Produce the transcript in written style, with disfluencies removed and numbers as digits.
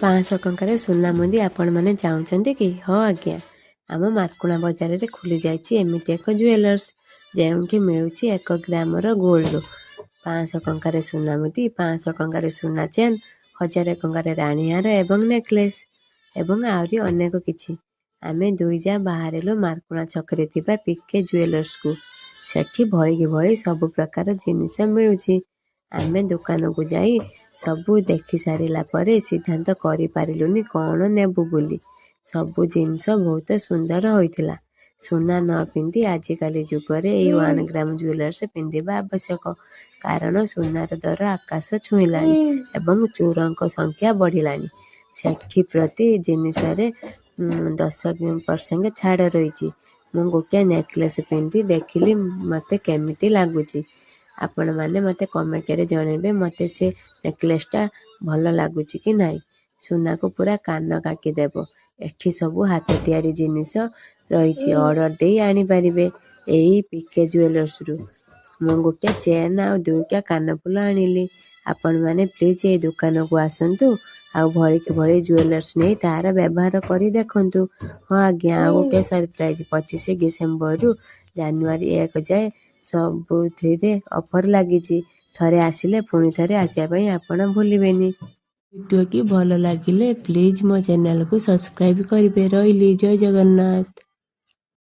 500 ଟଙ୍କାରେ ସୁନା ମୁଦି ଆପଣମାନେ ଚାହୁଁଛନ୍ତି କି? ହଁ ଆଜ୍ଞା, ଆମ ମାର୍କୁଣା ବଜାରରେ ଖୋଲି ଯାଇଛି ଏମିତି ଏକ ଜୁଏଲର୍ସ, ଯେଉଁଠି ମିଳୁଛି 1 ଗ୍ରାମର ଗୋଲ୍ଡ। 500 ଟଙ୍କାରେ ସୁନା ମୁଦି, 500 ଟଙ୍କାରେ ସୁନା ଚେନ୍, 1000 ଟଙ୍କାରେ ରାଣୀହାର ଏବଂ ନେକଲେସ୍ ଏବଂ ଆହୁରି ଅନେକ କିଛି। ଆମେ ଦୁଇ ଯା ବାହାରିଲୁ ମାର୍କୁଣା ଛକରେ ଥିବା ପିକେ ଜୁଏଲର୍ସକୁ। ସେଠି ଭଳିକି ଭଳି ସବୁ ପ୍ରକାର ଜିନିଷ ମିଳୁଛି। ଆମେ ଦୋକାନକୁ ଯାଇ ସବୁ ଦେଖି ସାରିଲା ପରେ ସିଦ୍ଧାନ୍ତ କରିପାରିଲୁନି କ'ଣ ନେବୁ ବୋଲି। ସବୁ ଜିନିଷ ବହୁତ ସୁନ୍ଦର ହୋଇଥିଲା। ସୁନା ନ ପିନ୍ଧି ଆଜିକାଲି ଯୁଗରେ ଏଇ 1 ଗ୍ରାମ ଜୁଏଲର୍ସ ପିନ୍ଧିବା ଆବଶ୍ୟକ, କାରଣ ସୁନାର ଦର ଆକାଶ ଛୁଇଁଲାଣି ଏବଂ ଚୋରଙ୍କ ସଂଖ୍ୟା ବଢ଼ିଲାଣି। ସେଠି ପ୍ରତି ଜିନିଷରେ 10% ଛାଡ଼ ରହିଛି। ମୁଁ ଗୋଟିଏ ନେକଲେସ୍ ପିନ୍ଧି ଦେଖିଲି ମୋତେ କେମିତି ଲାଗୁଛି। ଆପଣମାନେ ମୋତେ କମେଣ୍ଟରେ ଜଣେଇବେ, ମୋତେ ସେ ନେକଲେସ୍ଟା ଭଲ ଲାଗୁଛି କି ନାହିଁ। ସୁନାକୁ ପୁରା କାନ କାଟିଦେବ। ଏଠି ସବୁ ହାତ ତିଆରି ଜିନିଷ ରହିଛି, ଅର୍ଡ଼ର ଦେଇ ଆଣିପାରିବେ ଏଇ ପିକେ ଜୁଏଲର୍ସରୁ। ମୁଁ ଗୋଟେ ଚେନ୍ ଆଉ ଦୁଇଟା କାନଫୁଲ ଆଣିଲି। ଆପଣମାନେ ପ୍ଲିଜ୍ ଏଇ ଦୋକାନକୁ ଆସନ୍ତୁ ଆଉ ଭଳିକି ଭଳି ଜୁଏଲର୍ସ ନେଇ ତାହାର ବ୍ୟବହାର କରି ଦେଖନ୍ତୁ। ହଁ ଆଜ୍ଞା, ଆଉ ଗୋଟେ ସରପ୍ରାଇଜ୍, 25 ଡିସେମ୍ବରରୁ ଜାନୁଆରୀ 1 ଯାଏ ସବୁଥିରେ ଅଫର୍ ଲାଗିଛି। ଥରେ ଆସିଲେ ପୁଣି ଥରେ ଆସିବା ପାଇଁ ଆପଣ ଭୁଲିବେନି। ଭିଡ଼ିଓଟି ଭଲ ଲାଗିଲେ ପ୍ଲିଜ୍ ମୋ ଚ୍ୟାନେଲକୁ ସବସ୍କ୍ରାଇବ୍ କରିବେ। ରହିଲି, ଜୟ ଜଗନ୍ନାଥ।